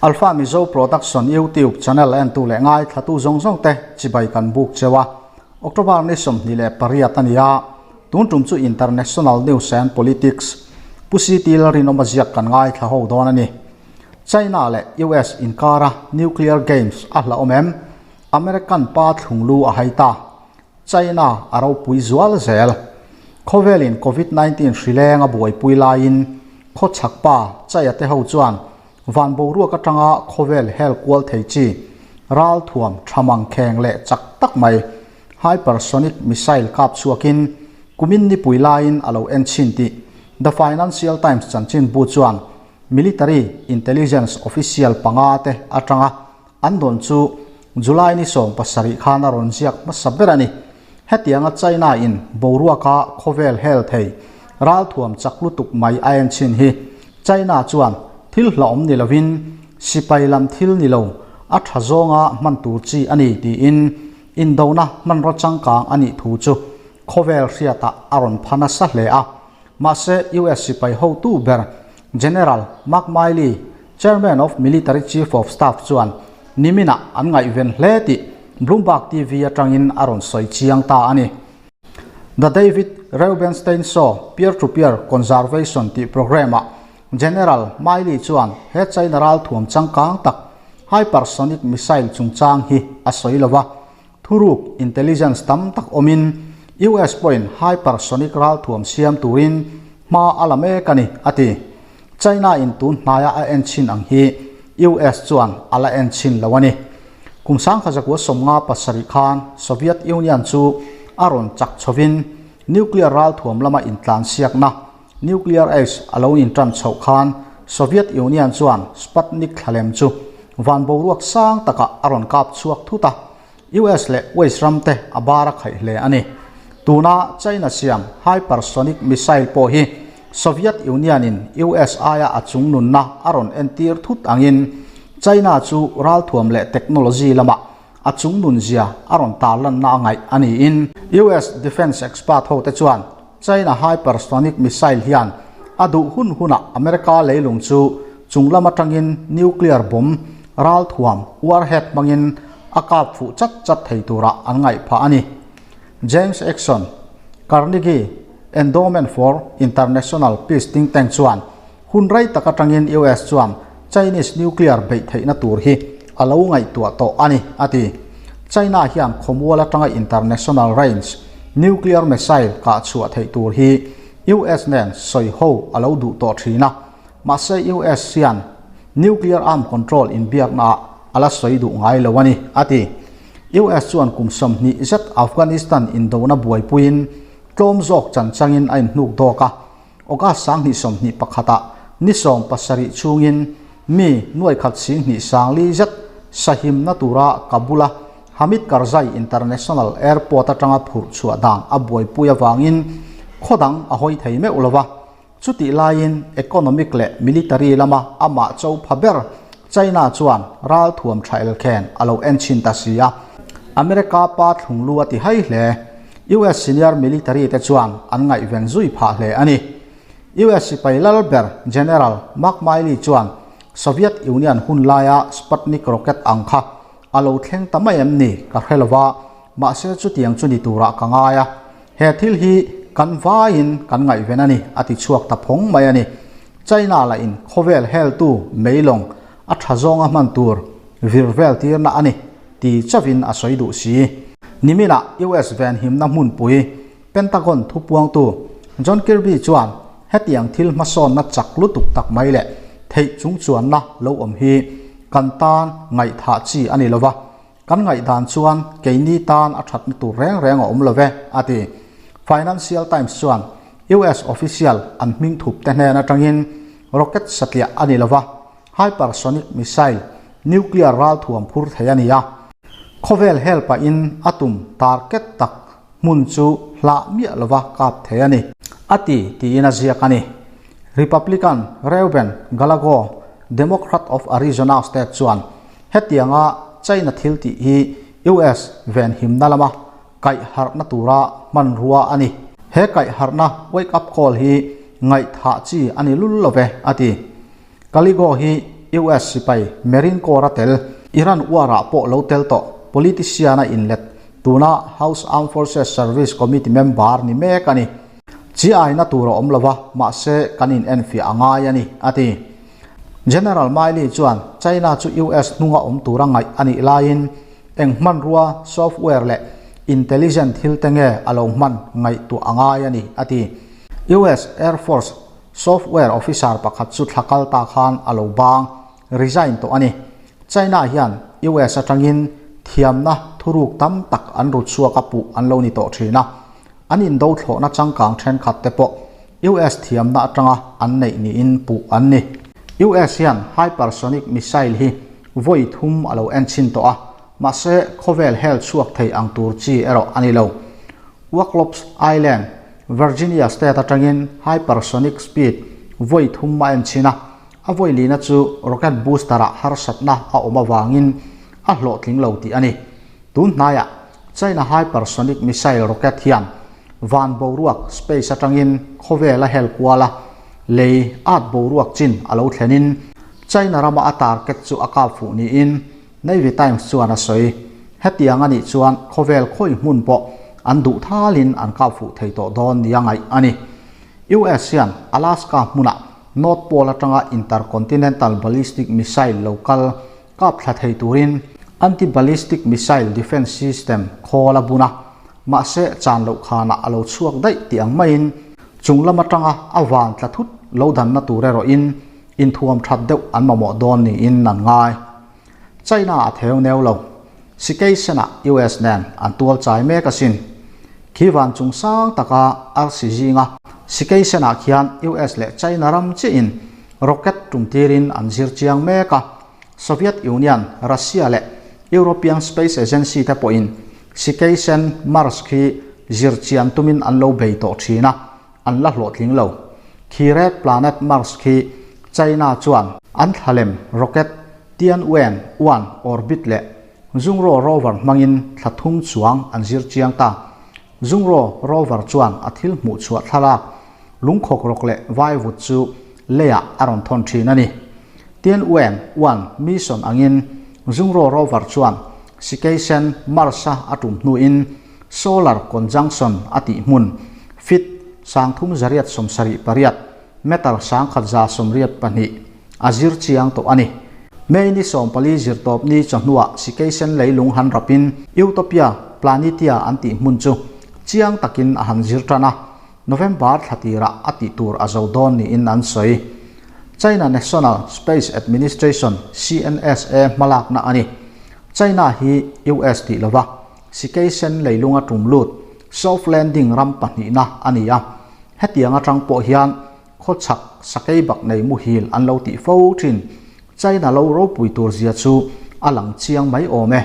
Alpha Mizo Production YouTube channel entu leh ngaithlatu zawng zawng te chibai kan buk cheu a. October ni 28 a ni a, tun tum chu International News and Politics Pu CT Lalrinawma ziak kan ngaithla ho dawn a ni. China leh US inkara nuclear games a hlauhawm em? American pa thlunglu a hai ta. China a ropui zual zel. Khawvelin Covid 19 hri leng a buaipui laiin khawchhak pa Chaya te ho chuan van boruak atanga khawvel hel kual thei chi ral thuam tha mang kheng leh chak tak mai hypersonic missile kap chhuakin kumin nipui laiin a lo en chhin tih The Financial Times chanchinbu chuan military intelligence official panga te atanga An dawn chu July ni 17 khan a rawn ziak hmasa ber a ni. Hetianga China in boruaka khawvel hel thei ralthuam chak lutuk mai a en chhin hi China chuan thil hlauhawm ni lovin sipai lam thil ni lo a tha zawnga hman tur chi a ni tiin indona hmanraw changkang a nih thu chu khawvel hriatah a rawn pha nasa hle a. Mahse US sipai hotu ber General Mark Milley, Chairman of Military Chief of Staff chuan niminah an ngaihven hle tih Bloomberg TV atangin a rawn sawi chiang ta a ni. The David Reubenstein Show Peer to Peer Conservation tih programme-ah General Milley chuan he China ralthuam changkang tak hypersonic missile chungchang hi a sawi lo va, Thuruk intelligence tam tak awmin US pawhin hypersonic ralthuam siam turin hma a la mek a ni, a ti. China in tun hnaia a en chhin ang hi US chuan a la en chhin lo a ni. Kum 1957 khan Soviet Union chu a rawn chak chhovin nuclear ralthuam lama intlansiakna Nuclear Age a lo intan chhoh khan Soviet Union chuan Sputnik thlalem chu van boruak sang takah a rawn kap chhuak thut a, US leh West ram te a bar a khaih hle a ni. Tuna China siam hypersonic missile pawh hi Soviet Union in US aia a chungnunna a rawn entir thut angin China chu ralthuam leh technology lamah a chungnun zia a rawn tarlanna a ngaih a niin US defence expert hote chuan China hypersonic missile hian a duh hun hunah America leilung chu chunglam atangin nuclear bomb ralthuam warhead hmangin a kap fuh chat chat thei turah an ngaih phah a ni. James Exon, Carnegie Endowment for International Peace think tank chuan hun rei tak atangin US chuan Chinese nuclear beih theihna tur hi a lo ngaihtuah tawh a ni, a ti. China hian khawmual atanga international range nuclear missile kah chhuah theih tur hi US nen sawi ho a lo duh tawh thin a, mahse US hian nuclear arm control inbiaknaah a la sawi duh ngai lo a ni, a ti. US chuan kum 20 zet Afghanistan indona buaipuiin tlawm zawk chan changin a inhnuk dawk a, August 2021 ah ni 17 chhungin mi nuaikhat 2 sangli zet sahimna tura Kabul-a Hamid Karzai International Airport atanga phurh chhuah dan a buaipui avangin khaw dang a hawi thei meuh lo va. Chutih laiin economic leh military lama amah cho pha ber China chuan ralthuam tha elkhen a lo en chhin ta si a. America pa thlunglu a ti hai hle. US senior military te chuan an ngaihven zui phah hle a ni. US sipai lal ber General Mark Milley chuan Soviet Union hun laia Sputnik rocket ang kha a lo thleng ta mai em ni ka hre lo va, mahse chutiang chu ni turah ka ngai a, he thil hi kan vaiin kan ngaihven a ni a ti chhuak ta phawng mai a ni. China lah in khawvel heltu meilawng a tha zawnga hman tur vir vel tirna a ni. Ti chauhin a sawi duh si. Niminah US venhimna hmunpui Pentagon thupuangtu John Kirby chuan hetiang thil hmasawnna chak lutuk tak mai leh theih chungchuanna lo awm hi kan tan ngaihthah chi a ni lova, kan ngaihdan chuan keini tan a thatna tur reng reng a awm love, a ti. Financial Times chuan US official an hming thup te hnen atangin rocket satliah a ni lova, Hypersonic missile, nuclear ralthuam phur thei a ni a. Khawvel hel pahin a tum target tak hmun chu hlah miah lova kap thei a ni. A ti tiin a ziak a ni. Republican Reuben Gallagher, Democrat of Arizona State chuan hetianga China thil tih hi US venhimna lama kaihharhna tura hmanrua a ni. He kaihharhna wake up call hi ngaihthah chi a ni lul love, a ti. Kaligo hi US sipai Marine Corps a tel, Iran war ah pawh lo tel tawh politician a inlet, tuna House Armed Forces Service Committee member ni mek a ni. Chi aina tur a awm lo va, mahse kan in enfiah a ngai a ni, a ti. General Milley chuan China chu US hnunga awm tura ngaih a nih laiin eng hmanrua, software leh intelligent thil te nge a lo hman ngaihtuah a ngai a ni, a ti. US Air Force software officer pakhat chu thla kal ta khan a lo bang, resign, tawh a ni. China hian US atangin thiamna thuruk tam tak an rut chhuak a puh an lo ni tawh thin a. An indo thlawhna changkang thenkhat te pawh US thiamna atanga an neih niin puh an ni. US hian hypersonic missile hi vawi thum a lo en chhin tawh a, mahse khawvel hel chhuak thei ang tur chi erawh a ni lo. Wallops Island, Virginia state atangin hypersonic speed vawi thum a en chhin a, a vawi lina chu rocket booster-ah harsatna a awm avangin a hlawhtling lo tih a ni. Tun hnaiah China hypersonic missile rocket hian van boruak space atangin khawvel a hel kual a, lei at boruak chin a lo thlenin China rama a target chu a kap fuh niin Navy Times chuan a sawi. Hetiang a nih chuan khawvel khawi hmun pawh an duh thalin an kap fuh thei tawh dawn nia ngaih a ni. US hian Alaska hmunah North Pole atanga intercontinental ballistic missile lo kal Kap thla thei turin anti-ballistic missile defense system khawl a bun a, mahse chan loh khanah a lo chhuak daih tih ang maiin chung lam atanga a van tla thut lo danna tur erawhin inthuam that deuh an mamawh dawn niin an ngai. China a theu neu lo. Sikeisenah US nen an tual chai mek asin. Khi van chung sang taka arsi zinga Sikeisenah khian US leh China ram chiahin Rocket tum tirin an zir chiang mek a, Soviet Union, Russia leh European Space Agency te pawhin Sikeisen Mars khi zir chian tumin an lo bei tawh thin a, an la hlawhtling lo. Khi Red Planet Mars khi China chuan an thlalem rocket Tianwen 1 orbit leh Zhurong rover hmangin thla thum chuang an zir chiang ta. Zungro rover chuan a thil hmuh chhuah thlalak lungkhawk rawk leh vaivut chu leiah a rawn thawn thin a ni. Tianwen 1 mission angin Zungro rover chuan Sikeisen Mars-a a tum hnuin solar conjunction a tih hmun feet 3878, meter 1182, a zir chiang tawh a ni. May ni 14 zirtawp ni chawhnuah Sikeisen leilung han rapin Utopia Planitia an tih hmun chu chiang takin a han zir tan a, November thla tirah a tih tur a zo dawn niin an sawi. China National Space Administration, CNSA, hmalakna a ni. China hi US tih lova Sikeisen leilunga tum lut soft landing ram pahnihna a ni a, hetiang atang pawh hian Khawchhak sakei bak nei muhil an lo tih fo thin. China lo ropui tur zia chu a lang chiang mai awm e.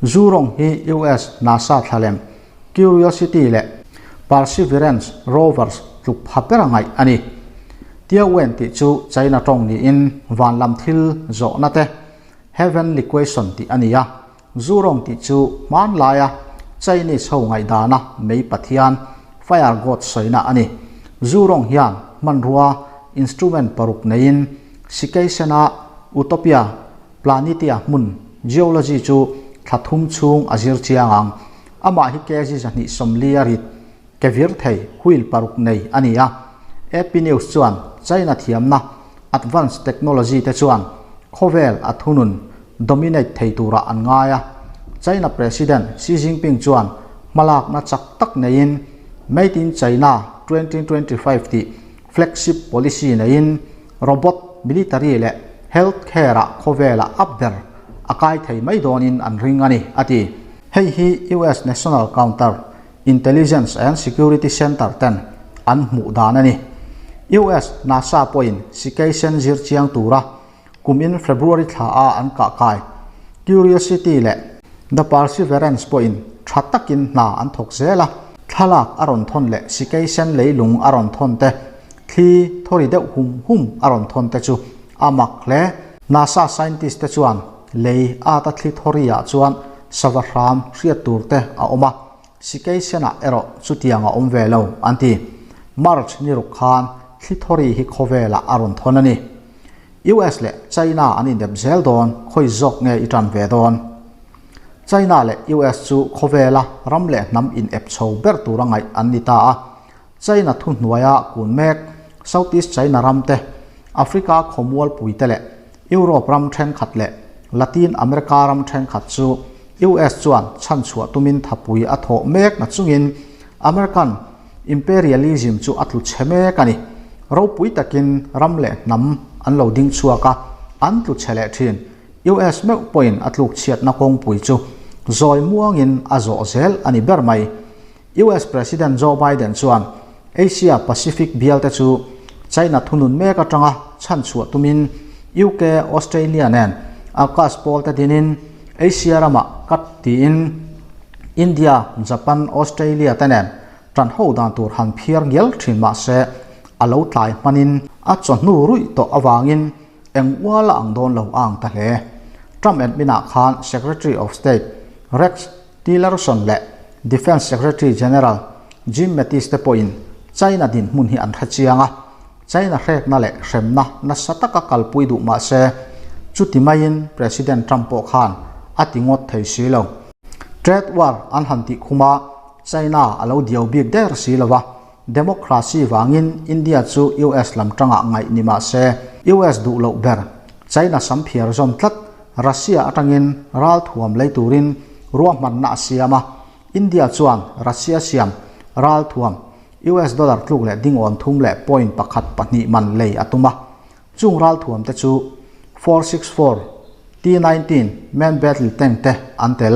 Zhurong hi US NASA thlalem Curiosity leh Perseverance rovers tluk pha ber a ngaih a ni. Tiaowen tih chu China tawng niin van lam thil zawhna te Heavenly Question tih a ni a. Zhurong tih chu hmanlaia Chinese ho ngaihdana mei pathian, fire god, sawina a ni. Zhurong hian hmanrua, instrument, paruk neiin Sikeisena, Utopia, Planitia hmun, geology, chu thla thum chhung a zir chiang ang. Amah hi kg 240 a rit, ke vir thei, wheel paruk nei a ni a. AP News chuan China thiamna, advanced technology, te chuan khawvel a thunun, dominate, thei turah an ngai a. China President Xi Jinping chuan hmalakna chak tak neiin Made in China 2025 tih flagship policy neiin robot, military leh health care-ah khawvelah a ber a kai thei mai dawnin an ring a ni, a ti. Hei hi US National Counter Intelligence and Security Center ten an hmuh dan a ni. US NASA pawhin Sikeisen zir chiang tura kumin February thla a an kah kai Curiosity leh The Perseverance pawhin tha takin hna an thawk zel a, thlalak a rawn thawn leh Sikeisen leilung a rawn thawn te, thli thawri deuh hum hum a rawn thawn te chu a mak hle. NASA scientist te chuan lei ata thli thawri ah chuan sava hram hriat tur te a awm a, Sikeisen-ah erawh chutiang a awm ve lo, an ti. March ni ruk khan thli thawri hi khawvelah a rawn thawn a ni. US leh China an indep zel dawn, khawi zawk nge i tan ve dawn? China leh US chu khawvela ram leh hnam inep chho ber tura ngaih an ni ta a. China thuhnuaia kun mek Southeast China ram te, Africa khawmualpui te leh Europe ram thenkhat leh Latin America ram thenkhat chu US chuan chhanchhuah tumin thapui a thawh mek na chungin American Imperialism chu a tlu chhe mek a ni. Ropui takin ram leh hnam an lo ding chhuak a, an tlu chhe leh thin. US meuh pawhin a tluk chhiatna kawngpui chu zawi muangin a zawh zel a ni ber mai. US President Joe Biden chuan Asia Pacific bialte chu China thunun mek atanga chhanchhuah tumin UK, Australia nen AUKUS pawlte dinin Asia ramah cut tiin India, Japan, Australia te nen tan ho dan tur han phiar ngial thin mah se a lo tlai hmanin a chawhnu ruih tawh avangin eng ual a ang dawn lo a ang ta hle. Trump admin-ah khan Secretary of State Rex Tillerson leh Defence Secretary General Jim Mattis te pawhin China dinhmun hi an hre chiang a, China hrekna leh hremna nasa taka kalpui duh mah se, chuti maiin President Trump pawh khan a ti ngawt thei si lo. Trade war an han tih khum a, China a lo diau bik der si lo va, Democracy vangin India chu US lam tangah ngaih ni mah se, US duh loh ber China sam phiar zawm tlat Russia atangin ral thuam lei turin ruahmanna a siam a, India chuan Russia siam ral thuam US dollar tluk leh dingawn thum leh point pakhat pahnih man lei a tum a. Chung ral thuam te chu 464, T-19 main battle tank te an tel.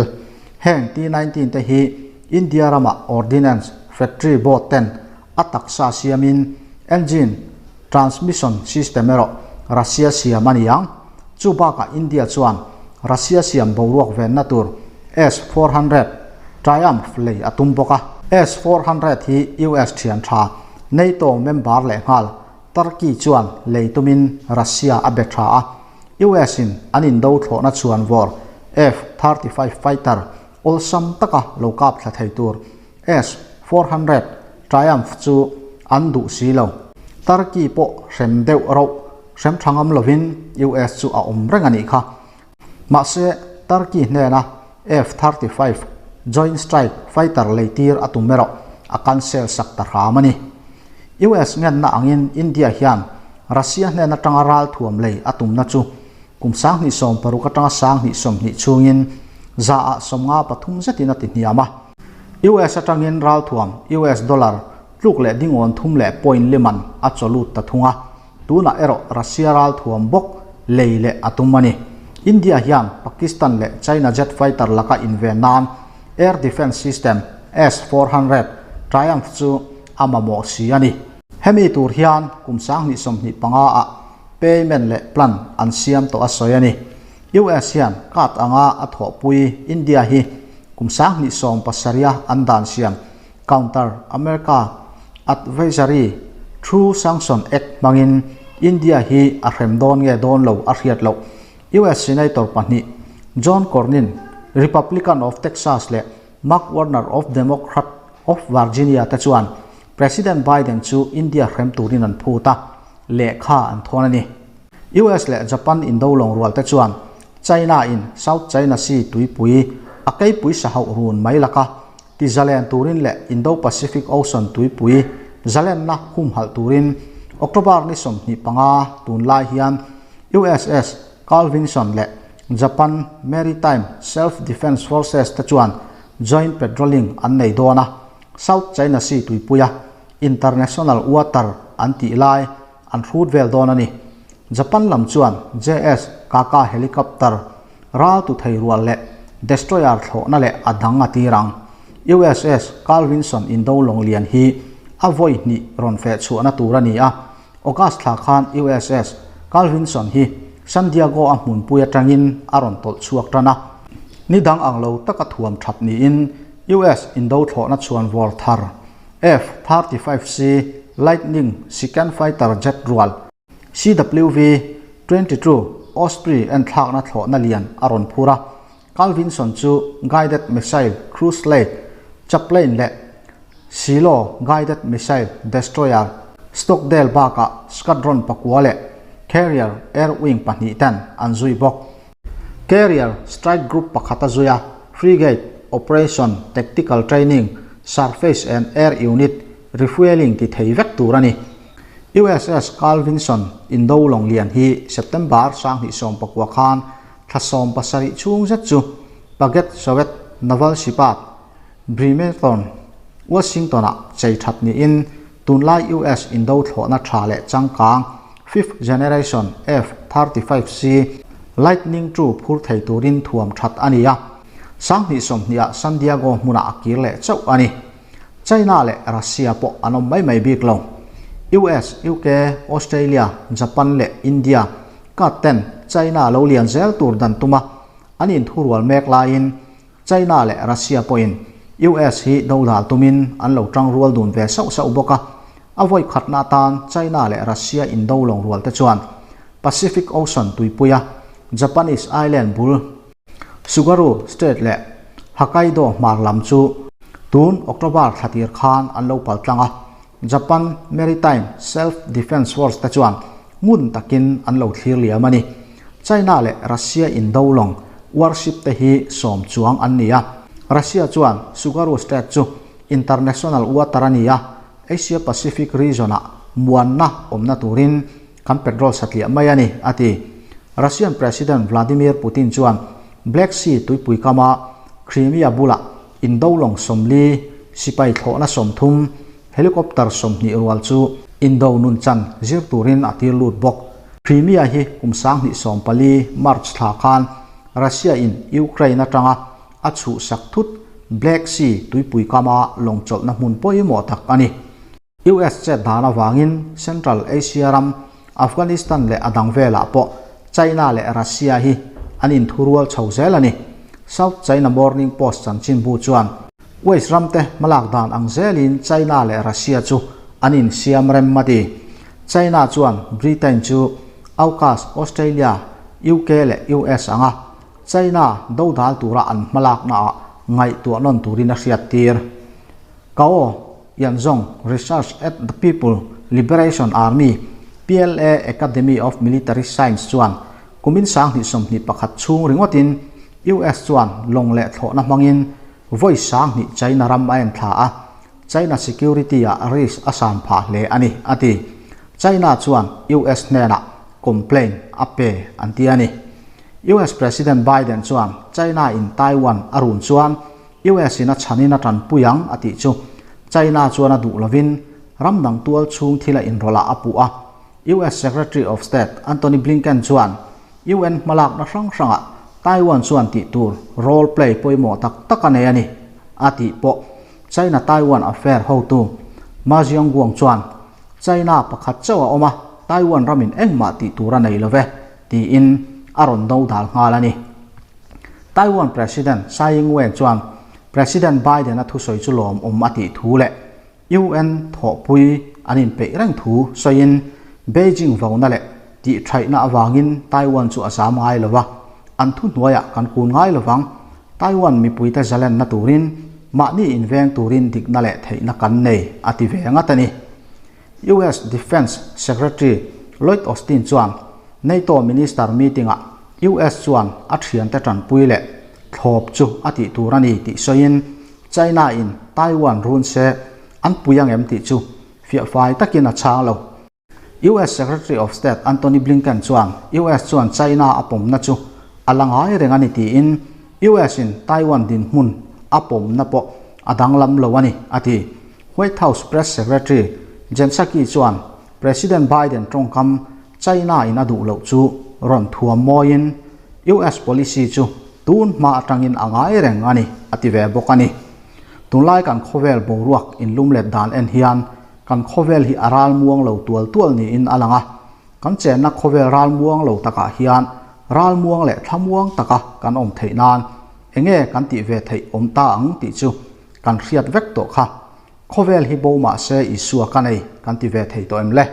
Heng T-19 te hi India rama Ordnance Factory Board ten a taksa siamin engine transmission system erawh Russia siam a ni ang. Chu bakah India chuan Russia siam boruak venna tur S-400 Triumph lei a tum bawk a. S-400 hi US thian tha NATO member lehnghal Turkey chuan lei tumin Russia a be tha a. US in an indo thlawhna chhuan vawr F-35 fighter awlsam taka lo kap thla thei tur S-400 Triumph chu an duh si lo. Turkey pawh hrem deuh rauh hrem tha ngam lovin US chu a awm reng a nih kha. Mahse, Turkey hnena F-35 Joint Strike Fighter leitir a tum erawh a cancel sak ta hram a ni. US ngenna angin India hian Russia hnen atanga ralthuam lei a tumna chu kum 2016 atanga 2020 chhungin za ah 53 zetin a ti hniam a. US atangin ralthuam US dollar tluk leh dingawn thum leh point liman a chaw lut ta thung a. Tunah erawh Russia ralthuam bawk lei leh a tum a ni. India hian Pakistan leh China jet fighter laka inven nan Air Defence System S-400 Triumph chu a mamawh si a ni. Hemi tur hian kum 2025 ah payment leh plan an siam tawh a sawi a ni. US hian card anga a thawhpui India hi kum 2017 a an dan siam Counter America Advisory Through Sanction Act hmangin India hi a hrem dawn nge dawn lo a hriat loh. US Senator pahnih John Cornyn, Republican of Texas leh Mark Warner of Democrat of Virginia te chuan President Biden chu India hrem turin an phut a, lehkha an thawn a ni. US leh Japan indo lawng rual te chuan China in South China Sea tuipui a keipui sa hauh run mai laka Ti zalen turin leh Indo-Pacific Ocean tuipui zalenna humhalh turin October ni 25 tunlai hian USS Carl Vinson leh Japan Maritime Self-Defense Forces te chuan joint patrolling an nei dawn a, South China Sea tuipuia international water an tih lai an hrut vel dawn a ni. Japan lam chuan JS Kaka helicopter ral tu thei rual leh destroyer thlawhna leh a dang a tir ang. USS Carl Vinson indo lawng lian hi a vawi hnih rawn feh chhuahna tur a ni a. August thla khan USS Carl Vinson hi San Diego a hmunpui atangin a rawn tawlh chhuak tan a. Ni dang ang lo taka thuam that niin US indo thlawhna chhuan vawr thar F-35C Lightning Second Fighter Jet rual CWV 22 Osprey enthlakna thlawhna lian a rawn phur a, Carl Vinson chu guided missile cruise lake Chaplain leh Silo guided missile destroyer Stockdale bakah squadron pakua leh. Carrier Air Wing pahnihten an zui bawk. Carrier Strike Group pakhat a zui a, Frigate, Operation, Tactical Training, Surface and Air Unit, Refuelling ti thei vek tur a ni. USS Carl Vinson indo lawng lian hi September 2019 khan thla 17 chhung zet chu Paget Sovet Naval Shipyard, Bremerton, Washington-ah chei that niin tunlai US indo thlawhna tha leh changkang fifth generation F-35C Lightning II phur thei turin thuam that a ni a, 2020-ah San Diego hmunah a kir leh chauh a ni. China leh Russia pawh an awm mai mai bik lo. US, UK, Australia, Japan leh India kat ten China lo lian zel tur dan tuma an inthurual mek laiin China leh Russia pawhin US hi dodal tumin an lo tang rual dun ve sauh sauh bawk a. A vawi khatna atan China leh Russia indo lawng rual te chuan Pacific Ocean tuipuia Japanese Island bul Tsugaru Strait leh Hokkaido hmar lam chu tun October thla tir khan an lo pal tlang a, Japan Maritime Self-Defense Force te chuan ngun takin an lo thlir liam a ni. China leh Russia indo lawng warship te hi sawm chuang an ni a, Russia chuan Tsugaru Strait chu international water a ni a, Asia Pacific region-ah muanna awmna turin kan petrol satliah mai a ni, a ti. Russian President Vladimir Putin chuan Black Sea tuipui kama Crimea bulah indo lawng 40, sipai thlawhna 30, helicopter 20 rual chu indo nun chan zir turin a tir lut bawk. Crimea hi kum 2014 March thla khan Russia in Ukraine atanga a chhuhsak thut Black Sea tuipui kama lawng chawlhna hmun pawimawh tak a ni. US chet dan avangin Central Asia ram, Afghanistan leh a dang velah pawh China leh Russia hi an inthurual chho zel a ni. South China Morning Post chanchinbu chuan West ramte hmalak dan ang zelin China leh Russia chu an insiam rem a ti. China chuan Britain chu AUKUS, Australia, UK leh US anga China dodal tura an hmalaknaah ngaihtuah nawn turin a hriattir. Kao Yanzhong Research at the People Liberation Army, PLA, Academy of Military Science chuan kumin 2021 chhung ringawtin US chuan lawng leh thlawhna hmangin vawi 2000 China ram a en thla a, China security-ah risk a san phah hle a ni, a ti. China chuan US hnenah complaint a pe an ti a ni. US President Biden chuan China in Taiwan a run chuan US in a chhanin a tanpui ang a tih chu China chuan a duh lovin ram dang tual chhung thil a inrawlh ah a puh a. US Secretary of State Antony Blinken chuan UN hmalakna hrang hrangah Taiwan chuan tih tur role play pawimawh tak tak a nei a ni a tih pawh China-Taiwan affair hotu Ma Xiangguang chuan China pakhat chauh a awm a, Taiwan ramin engmah tih tur a nei love tiin a rawn dodal nghal a ni. Taiwan President Tsai Ing-wen chuan President Biden-a thusawi chu lawmawm a tih thu leh UN thawhpui an inpeih reng thu sawiin Beijing vona leh tihṭhaihna avangin Taiwan chu a zam ngai lo va, an thuhnuaiah kan kun ngai lo vang. Taiwan mipuite zalenna turin mahni inveng turin dikna leh theihna kan nei a ti ve ngat a ni. US Defence Secretary Lloyd Austin chuan NATO Minister meeting-ah US chuan a thiante tanpui leh thlawp chu a tih tur a ni tih sawiin China in Taiwan run se an pui ang em tih chu fiahfai takin a chhang lo. US Secretary of State Antony Blinken chuan US chuan China a pawmna chu a la ngai reng a ni tiin US in Taiwan dinhmun a pawmna pawh a danglam lo a ni a ti. White House Press Secretary Jen Psaki chuan President Biden tawngkam China in a duh loh chu rawn thuam mawiin US policy chu tun hma atangin a ngai reng a ni a ti ve bawk a ni. Tunlai kan khawvel boruak inlum let dan en hian kan khawvel hi a ral muang lo tual tual niin a lang a, kan chenna khawvel ral muang lo takah hian ral muang leh thla muang taka kan awm theih nan enge kan tih ve theih awm ta ang tih chu kan hriat vek tawh kha. Khawvel hi bo mah se Isua ka nei kan ti ve thei tawh em le?